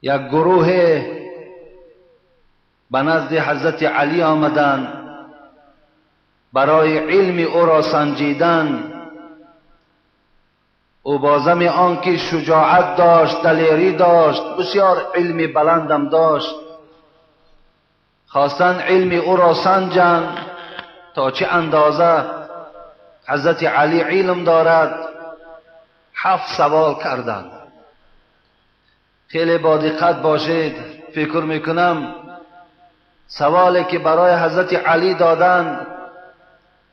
یک گروه به نزد حضرت علی آمدند برای علم او را سنجیدن. او با ضم آنکه شجاعت داشت، دلیری داشت، بسیار علم بلندم داشت، خواستند علم او را سنجند تا چه اندازه حضرت علی علم دارد. 7 سوال کردند. خیلی با دقت باشید. فکر میکنم سوالی که برای حضرت علی دادند،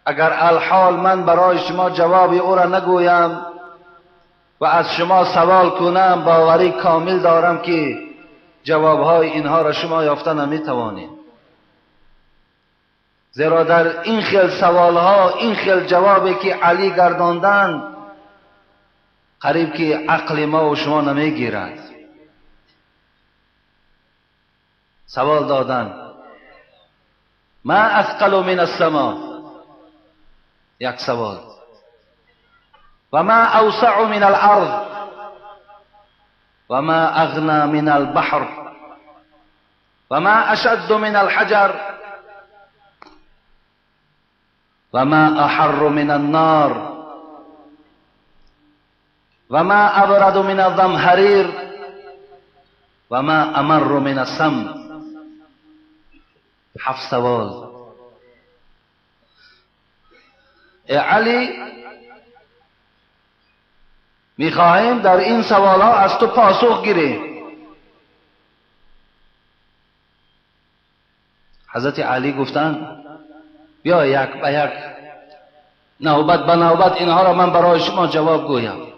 اگر الحال من برای شما جواب او را نگویم و از شما سوال کنم، باوری کامل دارم که جوابهای اینها را شما یافته نمیتوانید، زیرا در این خیل سوالها، این خیل جوابی که علی گرداندند، قریب که عقل ما و شما نمیگیرد. سوال دادن: ما اثقل من السما؟ یک سوال. و ما اوسع من الارض؟ و ما اغنى من البحر؟ و ما اشد من الحجر؟ و ما احر من النار؟ و ما ابرد من الزمهریر؟ و ما امر من السم؟ 7 سوال. ای علی، میخواهیم در این سوالها از تو پاسخ گیریم. حضرت علی گفتند بیا یک به یک، نوبت به نوبت اینها را من برای شما جواب گویم.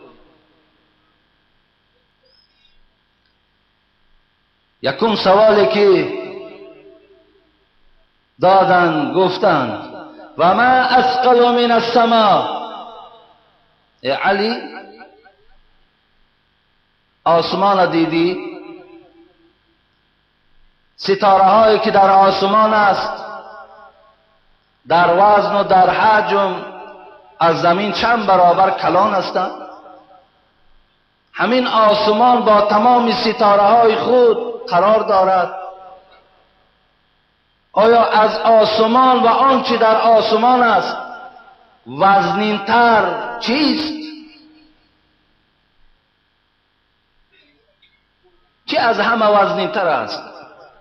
یکم سوالی که دادن، گفتند و ما اثقل من السما؟ ای علی، آسمان دیدی؟ ستاره هایی که در آسمان است، در وزن و در حجم از زمین چند برابر کلان هستند. همین آسمان با تمام ستاره های خود قرار دارد. آیا از آسمان و آنچه در آسمان است وزنینتر چیست؟ چی از همه وزنینتر است؟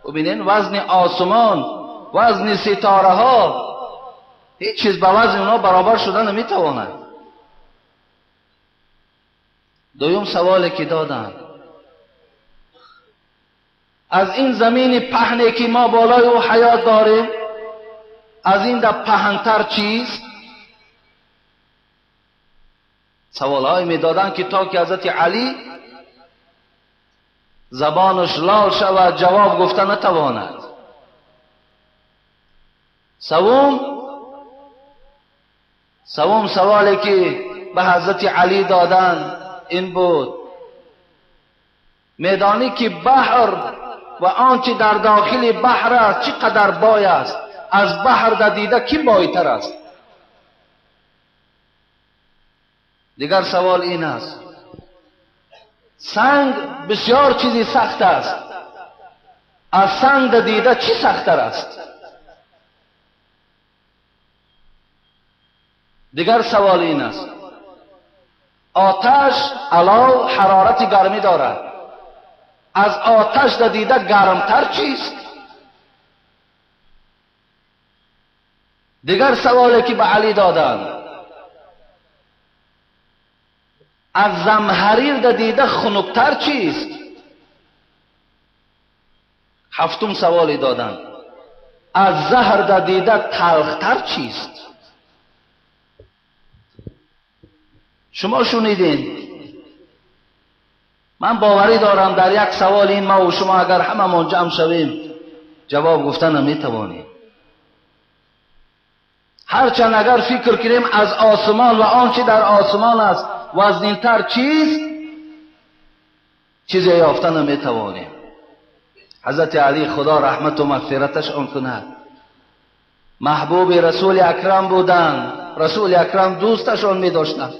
ببینین وزن آسمان، وزن ستاره ها، هیچ چیز به وزن اونا برابر شده نمیتواند. دوم سوالی که دادن: از این زمین پهنی که ما بالای او حیات داریم، از این در پهنتر چیست؟ سوالهایی میدادن که تا که حضرت علی زبانش لال شود جواب گفته نتواند. سوم سوالی که به حضرت علی دادن این بود: میدانی که بحر و آنچه در داخل بحر است چقدر بای است؟ از بحر در دیده کی بایتر است؟ دیگر سوال این است: سنگ بسیار چیزی سخت است، از سنگ در دیده چی سخت‌تر است؟ دیگر سوال این است: آتش علاو حرارت گرمی دارد، از آتش در دیده گرمتر چیست؟ دیگر سوالی که به علی دادند: از زمهریر در دیده خنکتر چیست؟ هفتم سوالی دادند: از زهر در دیده تلختر چیست؟ شما شنیدین، من باوری دارم در یک سوال این ما و شما اگر هممون جمع شویم جواب گفتن نمیتوانیم. هرچند اگر فکر کنیم از آسمان و آنچه در آسمان است وزنینتر چیست، چیزی یافته نمیتوانیم. حضرت علی خدا رحمت و مغفرتش آن کند، محبوب رسول اکرم بودند، رسول اکرم دوستشان میداشتند،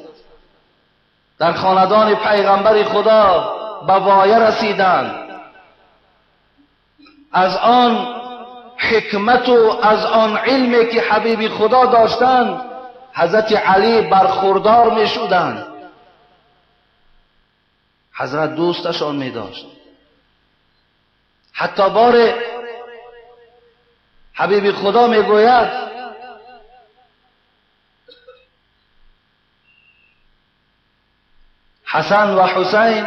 در خاندان پیغمبر خدا به وایه رسیدند. از آن حکمت و از آن علمی که حبیب خدا داشتند حضرت علی برخوردار می شدند. حضرت دوستشان می داشت. حتی بار حبیب خدا می گوید حسن و حسین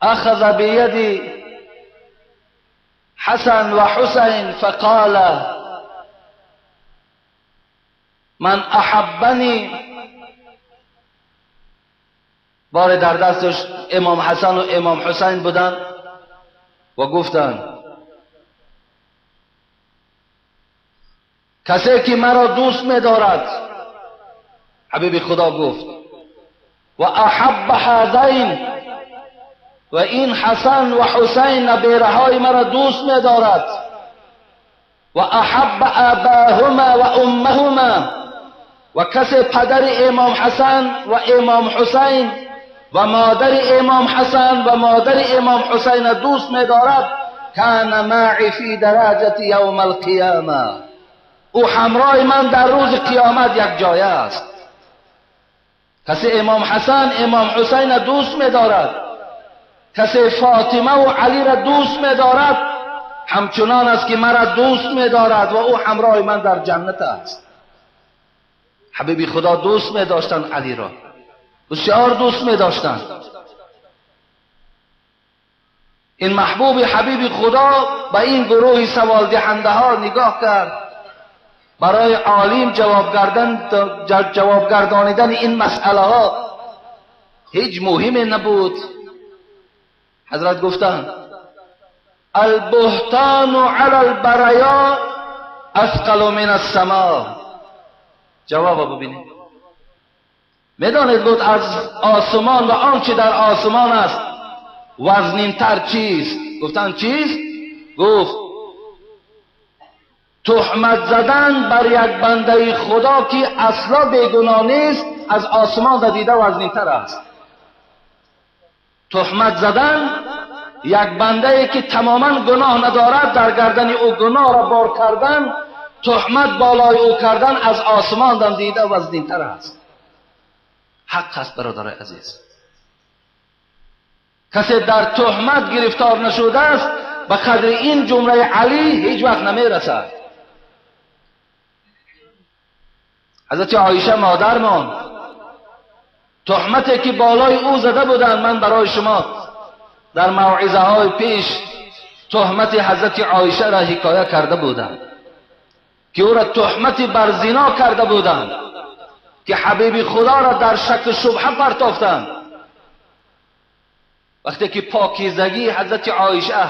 اخذ بید حسن و حسین فقال من احبنی. بار در دستش امام حسن و امام حسین بودند و گفتند کسی که مرا دوست می‌دارد، حبیب خدا گفت و احب هذین، و این حسن و حسین نبیره‌های مرا دوست می‌دارد، و احب اباهما و امهما، و کسی پدر امام حسن و امام حسین و مادر امام حسن و مادر امام حسین دوست می‌دارد، کان معی فی درجة یوم القیامه، او همراه من در روز قیامت یک جای است. کسی امام حسن امام حسین دوست می‌دارد، کسی فاطمه و علی را دوست می‌دارد، همچنان است که مرا دوست می‌دارد و او همراه من در جنت است. حبیبی خدا دوست می‌داشتند علی را، بسیار دوست می‌داشتند. این محبوب حبیب خدا به این گروه سوال دهنده ها نگاه کرد، برای عالم جواب گردانیدن این مسئله ها هیچ مهم نبود. حضرت گفتند البهتان علی البریا اثقل من السما. جواب ببینید، میدانید گفت از آسمان و آنچه در آسمان است وزنینتر چیست؟ گفتند چیست؟ گفت تهمت زدن بر یک بنده خدا که اصلا بیگناه نیست از آسمان دیده وزنینتر است. تهمت زدن یک بنده که تماما گناه ندارد، در گردن او گناه را بار کردن، تهمت بالای او کردن از آسمان دیده وزنینتر است. حق است برادر عزیز، کسی در تهمت گرفتار نشده است به قدر این جمله علی هیچ وقت نمیرسد. حضرت عایشه مادرمان تهمتی که بالای او زده بودند، من برای شما در موعظه های پیش تهمت حضرت عایشه را حکایه کرده بودم که او را تهمت بر زنا کرده بودند، که حبیب خدا را در شک و شبهه پرتافتند. وقتی که پاکیزگی حضرت عایشه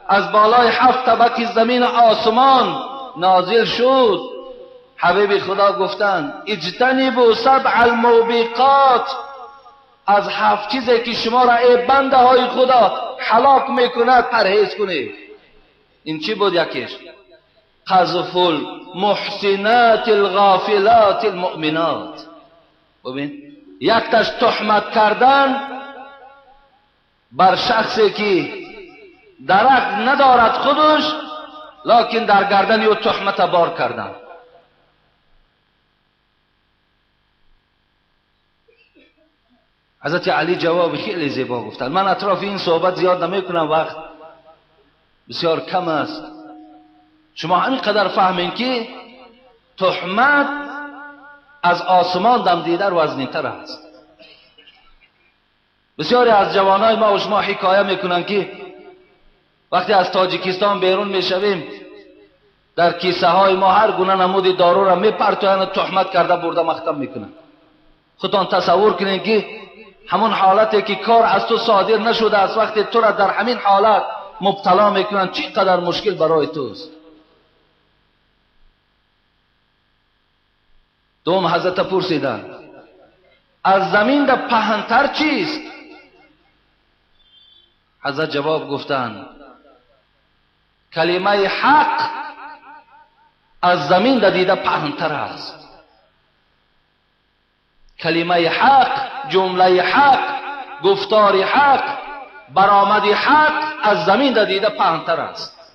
از بالای 7 طبق زمین آسمان نازل شد، حبیب خدا گفتند اجتنبوا سبع الموبقات، از 7 چیزی که شما را ای بنده های خدا هلاک میکند پرهیز کنید. این چی بود؟ یکیش قذف المحسنات الغافلات المؤمنات. ببین، یکتاش تهمت کردن بر شخصی که درک ندارد خودش، لکن در گردن او تهمت بار کردن. حضرت علی جواب خیلی زیبا گفتن. من اطراف این صحبت زیاد نمی کنم، وقت بسیار کم است. شما همین قدر فهمین که تهمت از آسمان دم دیده وزنی‌تر است. بسیاری از جوانای ما و شما حکایه میکنن که وقتی از تاجیکستان بیرون میشویم در کیسه های ما هر گونه نمود دارو را میپرتویند و تهمت کرده برده مختم میکنن. خودتان تصور کنین که همون حالتی که کار از تو صادر نشده است، وقتی تو را در همین حالت مبتلا میکنن چقدر مشکل برای توست. دوم حضرت پرسیدن از زمین در پهنتر چیست؟ حضرت جواب گفتن کلمه حق از زمین در دیده پهنتر است. کلمه حق، جمله حق گفتار حق، برآمد حق از زمین در دیده پهن‌تر است.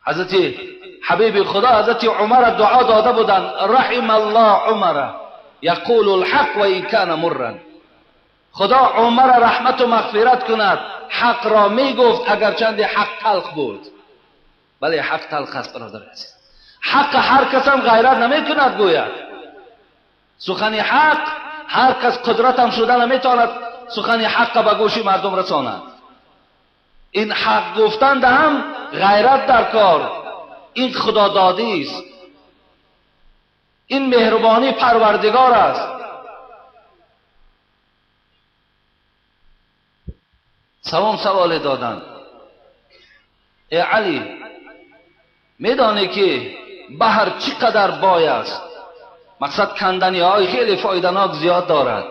حضرت حبیب خدا حضرت عمر دعا داده بودند، رحم الله عمر یقول الحق و این کان مرا. خدا عمر رحمت و مغفرت کند، حق را می گفت اگرچند حق تلخ بود. بله حق تلخ است برادر عزیز. حق هر کس هم غیرت نمی کند گوید. سخن حق هر کس قدرت هم شده نمیتواند سخن حق به گوش مردم رساند. این حق گفتن ده هم غیرت در کار، این خدادادی است، این مهربانی پروردگار است. سوم سوال دادن، ای علی میدانی که بحر چقدر بای است؟ مقصد کندنی های خیلی فایدناک زیاد دارد،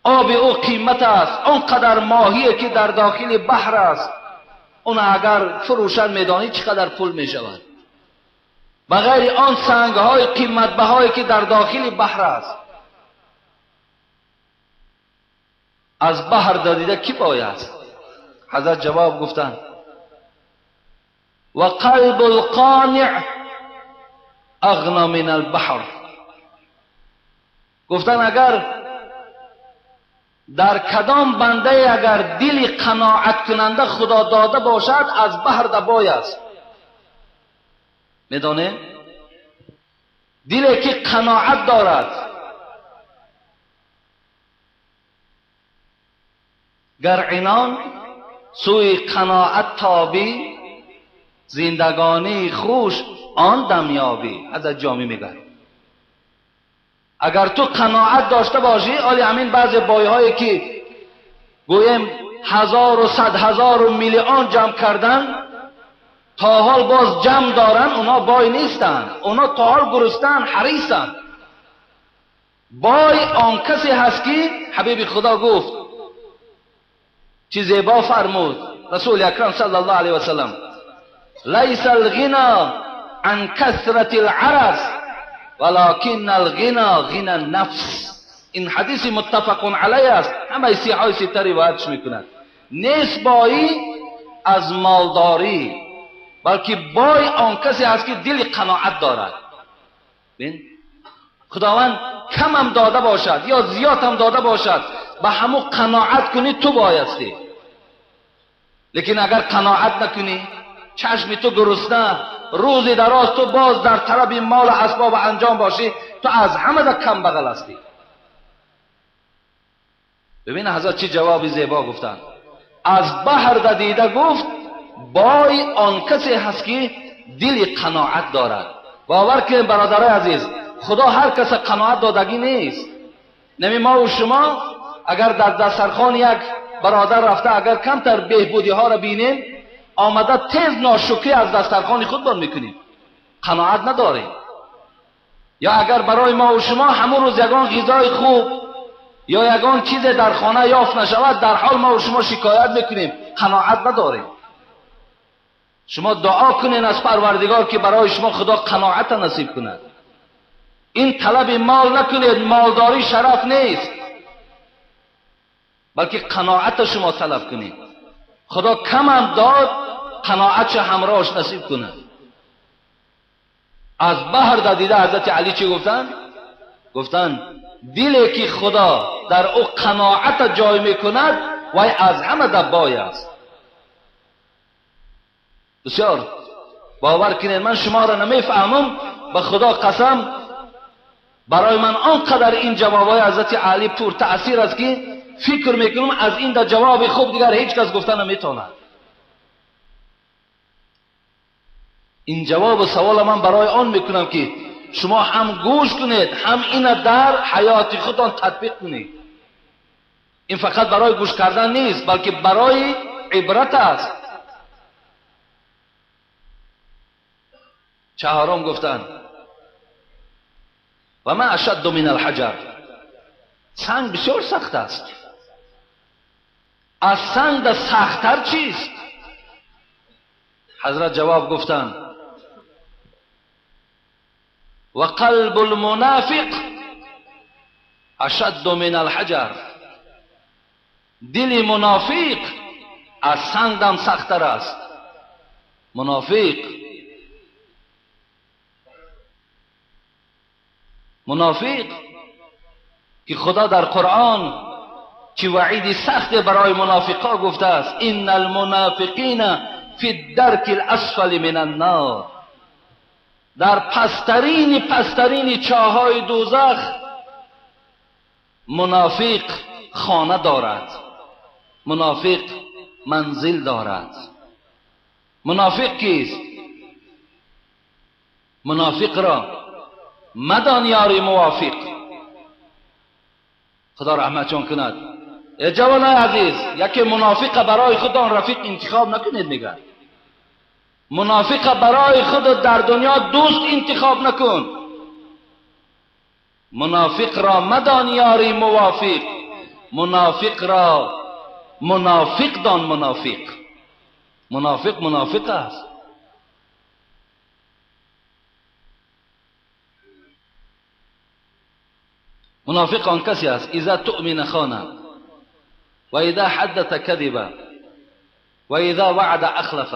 آب او قیمت است، آنقدر ماهی که در داخل بحر است، اون اگر فروشن میدانی چقدر پول میشود، بغیر آن سنگ های قیمت بهایی که در داخل بحر است. از بحر دادیده کی بای است؟ حضرت جواب گفتند و قلب القانع اغنى من البحر. گفتن اگر در کدام بنده اگر دل قناعت کننده خدا داده باشد از بحر دبای است. میدانه دلی که قناعت دارد، گر عنان سوی قناعت تابی، زندگانی خوش آن دم یابی. حضرت جامی میگه اگر تو قناعت داشته باشی، آلی همین بعض بایهایی که گویم 1000 و 100,000 و میلیون جمع کردن تا حال باز جمع دارن، اونا بای نیستن، اونا تا حال گرستن، حریصن. بای آن کسی هست که حبیب خدا گفت چی زیبا فرمود رسول اکرم صلی الله علیه وسلم، لیس الغنا عن کثرت العرض ولكن الغنا غنا النفس. این حدیث متفق علیه است، همه سیحای سیته روایتش میکند. نیست بایی از مالداری، بلکه بای آن کسی است که دل قناعت دارد. ببین خداوند کم هم داده باشد یا زیاد هم داده باشد، به همو قناعت کنی تو بایستی. لیکن اگر قناعت نکنی، چشم تو گرسنه، روز دراز تو باز در طلب مال و اسباب انجام باشی، تو از همه در کم بغل هستی. ببین حضرت چه جواب زیبا گفتن. از بحر دیده گفت بای آن کسی هست که دل قناعت دارد. باور کنید برادرای عزیز، خدا هر کس قناعت دادگی نیست. نمی ما و شما اگر در دسترخوان یک برادر رفته، اگر کمتر بهبودی ها را بینیم، آمده تیز ناشکری از دسترخوان خود بار میکنیم، قناعت نداریم. یا اگر برای ما و شما همون روز یگان غذای خوب یا یگان چیز در خانه یافت نشود، در حال ما و شما شکایت میکنیم، قناعت نداریم. شما دعا کنین از پروردگار که برای شما خدا قناعت نصیب کند. این طلب مال نکنید، مالداری شرف نیست، بلکه قناعت شما طلب کنید. خدا کم هم داد، قناعت همراهش نصیب کند. از بحر دیده حضرت علی چی گفتن؟ گفتن دلی که خدا در او قناعت جای میکند وای از همه دبای است. بسیار باور کنید من شما را نمیفهمم، به خدا قسم برای من آنقدر این جوابای حضرت علی پر تأثیر است که فکر میکنم از این در جواب خوب دیگر هیچ کس گفته نمیتواند. این جواب سوال من برای آن میکنم که شما هم گوش کنید، هم این در حیات خودتان تطبیق کنید. این فقط برای گوش کردن نیست، بلکه برای عبرت است. چهارم گفتن و ما اشد من الحجر. سنگ بسیار سخت است. از سنگ در سخت‌تر چیست؟ حضرت جواب گفتن و قلب المنافق اشد من الحجر. دل منافق از سنگ سخت‌تر است. منافق که خدا در قرآن چه وعید سخت برای منافقا گفته است: ان المنافقین فی الدرک الاسفل من النار. در پسترین چاهای دوزخ منافق خانه دارد، منافق منزل دارد. منافق کیست؟ منافق را مدان یاری موافق. خدا رحمتشان کند. ای جوانای عزیز، یکی منافق برای خودتان رفیق انتخاب نکنید. میگه منافق برای خود در دنیا دوست انتخاب نکن. منافق را مدان یاری موافق، منافق را منافق دان. منافق منافق است. منافق آن کسی است اذا تؤمن خانه و اذا حدث کذب و اذا وعد اخلف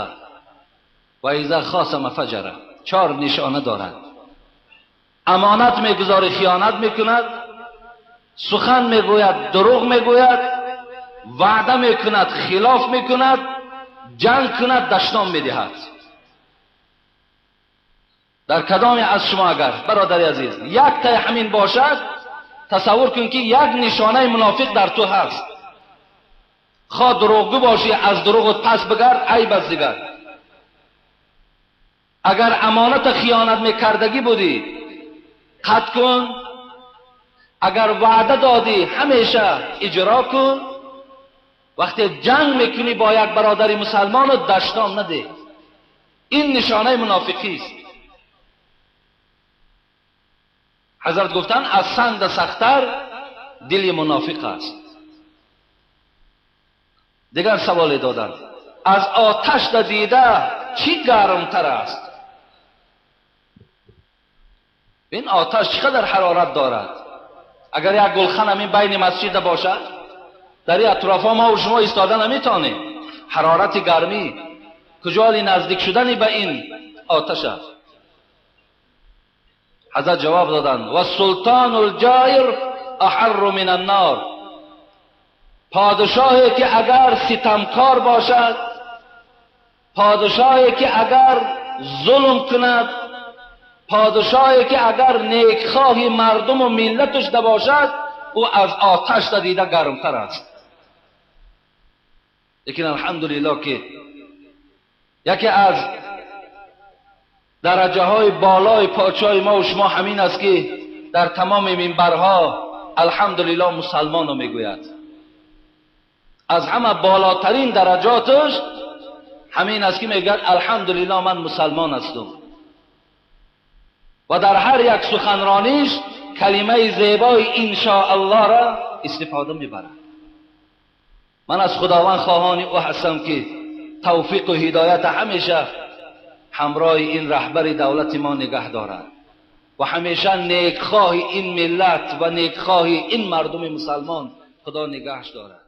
و اذا خاصم فجر. 4 نشانه دارد: امانت میگذاری خیانت میکند، سخن میگوید دروغ میگوید، وعده میکند خلاف میکند، جنگ کند دشنام میدهد. در کدام از شما اگر برادر عزیز یک تای همین باشد، تصور کن که یک نشانه منافق در تو هست. خواه دروغگو باشی، از دروغت پس بگرد، عیب از دیگر. اگر امانت خیانت میکردگی بودی قطع کن، اگر وعده دادی همیشه اجرا کن. وقتی جنگ میکنی با یک برادر مسلمان و دشنام نده. این نشانه منافقی است. حضرت گفتن از سنگ سخت‌تر دل منافق است. دیگر سوال دادن: از آتش دیده چی گرمتر است؟ این آتش چقدر حرارت دارد؟ اگر یک گلخن همین بین مسجد باشد، در این اطراف ما و شما ایستاده نمیتونیم. حرارت گرمی کجالی نزدیک شدنی به این آتش است. حضرت جواب دادند: و سلطان الجایر احر من النار. پادشاهی که اگر ستمکار باشد، پادشاهی که اگر ظلم کند، پادشاهی که اگر نیکخواه مردم و ملتش نباشد، او از آتش دیده گرمتر است. لیکن الحمدلله که یکی از درجه های بالای پادشاه ما و شما همین است که در تمام منبرها الحمدلله مسلمان رو میگوید. از همه بالاترین درجاتش همین است که میگوید الحمدلله من مسلمان هستم. و در هر یک سخنرانیش کلمه زیبای انشاءالله را استفاده میبرد. من از خداوند خواهان او هستم که توفیق و هدایت همیشه همراه این رهبر دولت ما نگه دارد و همیشه نیکخواه این ملت و نیکخواه این مردم مسلمان خدا نگهش دارد.